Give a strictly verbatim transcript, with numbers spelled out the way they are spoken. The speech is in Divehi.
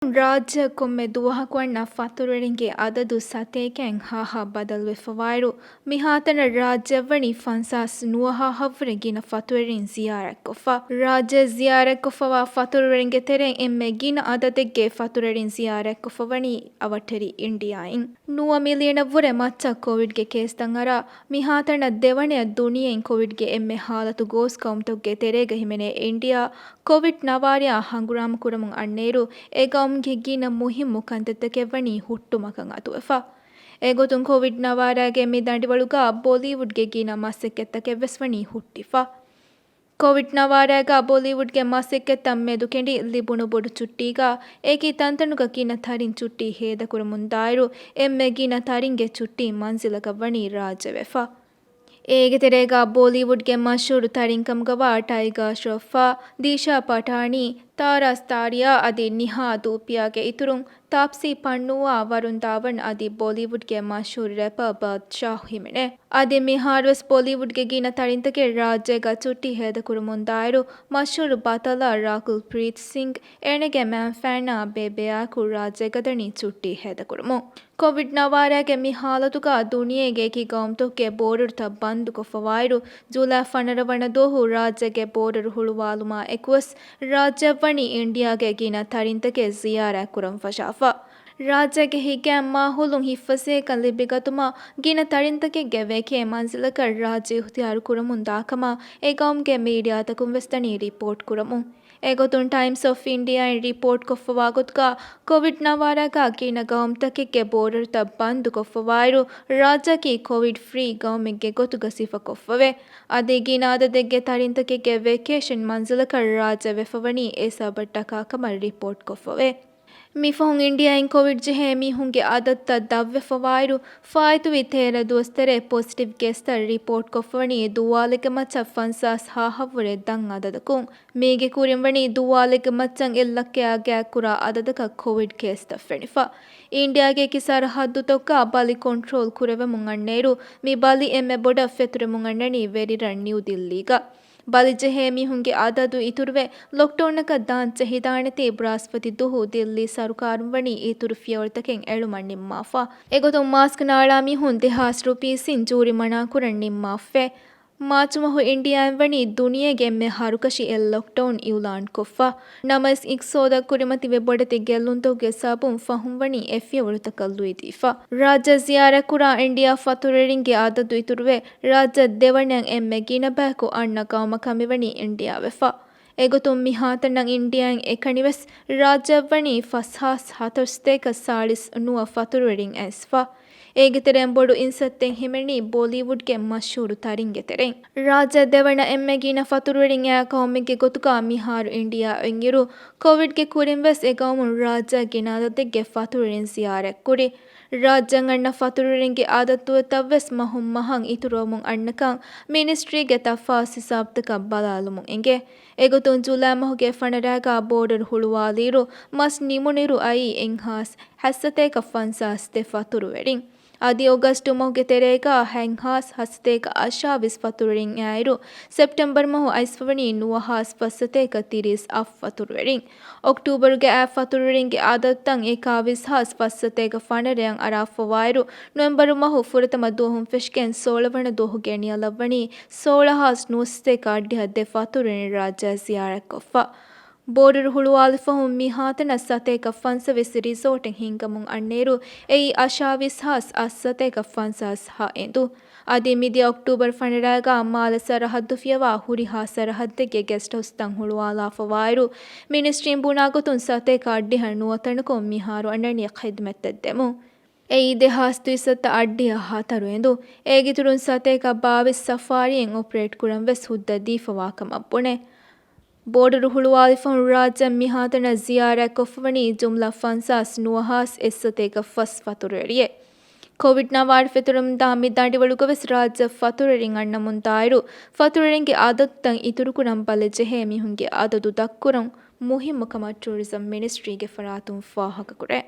ރާއްޖެ ކޮންމެ ދުވަހަކު އަންނަ ފަތުރުވެރިންގެ އަދަދު ސަތޭކައިން ހާހާ ބަދަލުވެފަވާއިރު، މިހާތަނަށް ރާއްޖެއަށް ވަނީ ފަންސާސް ނުވަ ހާހަށްވުރެ ގިނަ ފަތުރުވެރިން ޒިޔާރަތްކޮށްފަ. ރާއްޖެ ޒިޔާރަތްކޮށްފަވާ ފަތުރުވެރިންގެ ތެރެއިން އެންމެ ގިނަ އަދަދެއްގެ ފަތުރުވެރިން ޒިޔާރަތްކޮށްފަ ވަނީ އަވަށްޓެރި އިންޑިއާއިން. ނުވަ މިލިއަނަށްވުރެ މައްޗަށް ކޮވިޑްގެ ކޭސްތައް އަރާ، މިހާތަނަށް ދެވަނަޔަށް ދުނިޔެއިން ކޮވިޑްގެ އެންމެ ހާލަތު ގޯސް ގައުމުތަކުގެ ތެރޭގަ ހިމެނޭ އިންޑިއާ، ކޮވިޑް ނަވާރަޔާ ހަނގުރާމަ ކުރަމުން އަންނައިރު، އެ ގައުމުގެ ގިނަ މުހިއްމު ކަންތައްތަކެއް ވަނީ ހުއްޓުމަކަށް އަތުވެފަ. އެގޮތުން ކޮވިޑް ނަވާރަޔާގެ މި ދަނޑިވަޅުގަ ބޮލީވުޑްގެ ގިނަ މަސައްކަތްތަކެއް ވެސް ވަނީ ހުއްޓިފަ. ކޮވިޑް ނަވާރަޔާގަ ބޮލީވުޑްގެ މަސައްކަތްތައް މެދުކެނޑި ލިބުނު ބޮޑު ޗުއްޓީގަ އެކި ތަންތަނުގަ ގިނަ ތަރިން ޗުއްޓީ ހޭދަކުރަމުންދާއިރު، އެންމެ ގިނަ ތަރިންގެ ޗުއްޓީ މަންޒިލަކަށް ވަނީ ރާއްޖެވެފަ. އޭގެ ތެރޭގަ ބޮލީވުޑްގެ މަޝްހޫރު ތަރިން ކަމުގަވާ ޓައިގާ ޝްރޮފްފާ، ދީޝާ ޕަޓާނީ، ތާރާ ސްތާރިޔާ އަދި ނިހާ ދޫޕިޔާގެ އިތުރުން ތާޕްސީ ޕަންނޫއާ، ވަރުން ދާވަން އަދި ބޮލީވުޑްގެ މަޝްހޫރު ރެޕަރ ބާދްޝާހް ހިމެނޭ. އަދި މިހާރުވެސް ބޮލީވުޑްގެ ގިނަ ތަރިންތަކެއް ރާއްޖޭގަ ޗުއްޓީ ހޭދަކުރަމުންދާއިރު، މަޝްހޫރު ބަތަލާ ރާކުލްޕްރީތް ސިންގް، އޭނަގެ މައިންފާނާ ބޭބެއާއެކު ރާއްޖޭގަ ދަނީ ޗުއްޓީ ހޭދަކުރަމުން. ކޮވިޑް ނަވާރަޔާގެ މި ހާލަތުގަ ދުނިޔޭގެ އެކި ގައުމުތަކުގެ ބޯޑަރުތައް ބަންދުކޮށްފަވާއިރު، ޖޫލައި ފަނަރަ ވަނަ ދުވަހު ރާއްޖޭގެ ބޯޑަރު ހުޅުވާލުމާ އެކުވެސް، ރާއްޖެއަށްވަނީ އިންޑިއާގެ ގިނަ ތަރިންތަކެއް ޒިޔާރަތްކުރަން ފަށާފަ. ރާއްޖޭގެ ހިތްގައިމު މާހައުލުން ހިތްފަސޭހަކަން ލިބިގަތުމަށް ގިނަ ތަރިންތަކެއްގެ ވެކޭ މަންޒިލަކަށް ރާއްޖެ އިހުތިޔާރު ކުރަމުންދާކަމަށް އެ ގައުމުގެ މީޑިއާތަކުން ވެސް ދަނީ ރިޕޯޓް ކުރަމުން. އެގޮތުން ޓައިމްސް އޮފް އިންޑިއާއިން ރިޕޯޓް ކޮށްފަވާ ގޮތުގަ، ކޮވިޑް ނަވާރަޔާގަ ގިނަ ގައުމުތަކެއްގެ ބޯޑަރުތައް ބަންދުކޮށްފަވާއިރު، ރާއްޖެއަކީ ކޮވިޑް ފްރީ ގައުމެއްގެ ގޮތުގަ ސިފަކޮށްފަވޭ. އަދި ގިނަ އަދަދެއްގެ ތަރިންތަކެއްގެ ވެކޭޝަން މަންޒިލަކަށް ރާއްޖެ ވެފަވަނީ އެ ސަބަބަށްޓަކާ ކަމަށް ރިޕޯޓް ކޮށްފަވޭ. މިފަހުން އިންޑިއާއިން ކޮވިޑް ޖެހޭ މީހުންގެ އަދަދުތައް ދަށްވެފަވާއިރު، ފާއިތުވި ތޭރަ ދުވަސް ތެރޭ ޕޮޒިޓިވް ކޭސްތައް ރިޕޯޓް ކޮށްފަވަނީ ދުވާލެއްގެ މައްޗަށް ފަންސާސް ހާހަށްވުރެ ދަށް އަދަދަކުން. މީގެ ކުރިން ވަނީ ދުވާލެއްގެ މައްޗަށް އެއް ލައްކަޔާ ގާތްކުރާ އަދަދަކަށް ކޮވިޑް ކޭސްތައް ފެނިފަ. އިންޑިއާގެ އެކި ސަރަހައްދުތަކުގަ ބަލި ކޮންޓްރޯލް ކުރެވެމުން އަންނައިރު، މި ބަލި އެންމެ ބޮޑަށް ފެތުރެމުން އަންނަނީ ވެރިރަށް ނިއު ދިއްލީގަ. ބަލި ޖެހޭ މީހުންގެ އަދަދު އިތުރުވެ، ލޮކްޑައުނަކަށް ދާން ޖެހިދާނެތީ ބްރާސްފަތި ދުހު ދިއްލީ ސަރުކާރުން ވަނީ އިތުރު ފިޔަވަޅުތަކެއް އެޅުމަށް ނިންމާފަ. އެގޮތުން މާސްކް ނާޅާ މީހުން ދެހާސް ރުޕީސްއިން ޖޫރިމަނާ ކުރަން ނިންމާފައި. މާޗުމަހު އިންޑިއާއިން ވަނީ ދުނިޔޭގެ އެންމެ ހަރުކަށި އެއް ލޮކްޑައުން އިއުލާންކޮށްފަ. ނަމަވެސް އިގްތިސޯދަށް ކުރިމަތިވެ ބޮޑެތި ގެއްލުންތަކުގެ ސަބަބުން ފަހުން ވަނީ އެ ފިޔަވަޅުތަކަށް ލުއިދީފަ. ރާއްޖެ ޒިޔާރަތްކުރާ އިންޑިއާ ފަތުރުވެރިންގެ އަދަދު އިތުރުވެ، ރާއްޖެ ދެވަނައަށް އެންމެ ގިނަ ބަޔަކު އަންނަ ގައުމަކަށް މިވަނީ އިންޑިއާ ވެފަ. އެގޮތުން މިހާތަނަށް އިންޑިއާއިން އެކަނިވެސް ރާއްޖެއަށްވަނީ ފަސްހާސް ހަތަރުސަތޭކަ ސާޅީސް ނުވަ ފަތުރުވެރިން އައިސްފަ. އޭގެ ތެރެއިން ބޮޑު އިންސައްތައެއް ހިމެނީ ބޮލީވުޑްގެ މަޝްހޫރު ތަރިންގެ ތެރެއިން. ރާއްޖެ ދެވަނަ އެންމެ ގިނަ ފަތުރުވެރިން އައި ގައުމެއްގެ ގޮތުގަ މިހާރު އިންޑިއާ އޮތްއިރު، ކޮވިޑްގެ ކުރިން ވެސް އެ ގައުމުން ރާއްޖެއަށް ގިނަ އަދަދެއްގެ ފަތުރުވެރިން ޒިޔާރަތްކުރި. ރާއްޖެއަށް އަންނަ ފަތުރުވެރިންގެ އަދަދުތައް ވެސް މަހުން މަހަށް އިތުރުވަމުން އަންނަކަން މިނިސްޓްރީގެ ތަފާސް ހިސާބުތަކަށް ބަލާލުމުން އެނގޭ. އެގޮތުން ޖުލައި މަހުގެ ފަނަރައިގަ ބޯޑަރު ހުޅުވާލިއިރު، މަސް ނިމުނުއިރު އައީ އެއްހާސް ހަތްސަތޭކަ ފަންސާސް ދެ ފަތުރުވެރިން. އަދި އޮގަސްޓު މަހުގެ ތެރޭގަ ހަތްހާސް ހަތްސަތޭކަ އަށާވީސް ފަތުރުވެރިން އައިއިރު، ސެޕްޓެމްބަރު މަހު އައިސްފަވަނީ ނުވަހާސް ފަސްސަތޭކަ ތިރީސް އަށް ފަތުރުވެރިން. އޮކްޓޫބަރުގެ އައި ފަތުރުވެރިންގެ އަދަދުތައް އެކާވީސް ހާސް ފަސްސަތޭކަ ފަނަރައަށް އަރާފަވާއިރު، ނޮވެމްބަރު މަހު ފުރަތަމަ ދުވަހުން ފެށިގެން ސޯޅަ ވަނަ ދުވަހުގެ ނިޔަލަށްވަނީ ސޯޅަހާސް ނުވަސަތޭކަ އަށްޑިހަ ދެ ފަތުރުވެރިން ރާއްޖެ ޒިޔާރަތްކޮށްފަ. ބޯޑަރު ހުޅުވާލި ފަހުން މިހާތަނަށް ސަތޭކަ ފަންސަވީސް ރިސޯޓެއް ހިންގަމުން އަންނައިރު، އެއީ އަށާވީސް ހާސް އަށް ސަތޭކަ ފަންސާސް ހަ އެނދު. އަދި މިދިޔަ އޮކްޓޫބަރު ފަނަރައިގަ މާލެ ސަރަހައްދު ފިޔަވާ ހުރިހާ ސަރަހައްދެއްގެ ގެސްޓް ހައުސްތައް ހުޅުވާލާފަވާއިރު، މިނިސްޓްރީން ބުނާ ގޮތުން ސަތޭކަ އަށްޑިހަ ނުވަ ތަނަކުން މިހާރު އަންނަނީ ޚިދްމަތްތައް ދެމުން. އެއީ ދެހާސް ދުއިސައްތަ އަށްޑިހަ ހަތަރު އެނދު. އޭގެއިތުރުން ސަތޭކަ ބާވީސް ސަފާރީއެއް އޮޕަރޭޓް ކުރަން ވެސް ހުއްދަ ދީފަވާ ކަމަށް ބުނޭ. ބޯޑަރު ހުޅުވާލިފަހުން ރާއްޖެ މިހާތަނަށް ޒިޔާރަތް ކޮށްފަވަނީ ޖުމްލަ ފަންސާސް ނުވަހާސް އެއްސަތޭކަ ފަސް ފަތުރުވެރިއެއް. ކޮވިޑް ނަވާރަ ފެތުރަމުންދާ މި ދަނޑިވަޅުގަ ވެސް ރާއްޖެ ފަތުރުވެރިން އަންނަމުންދާއިރު، ފަތުރުވެރިންގެ އަދަދުތައް އިތުރުކުރަން ބަލި ޖެހޭ މީހުންގެ އަދަދު ދަށްކުރުން މުހިއްމު ކަމަށް ޓޫރިޒަމް މިނިސްޓްރީގެ ފަރާތުން ފާހަގަކުރޭ.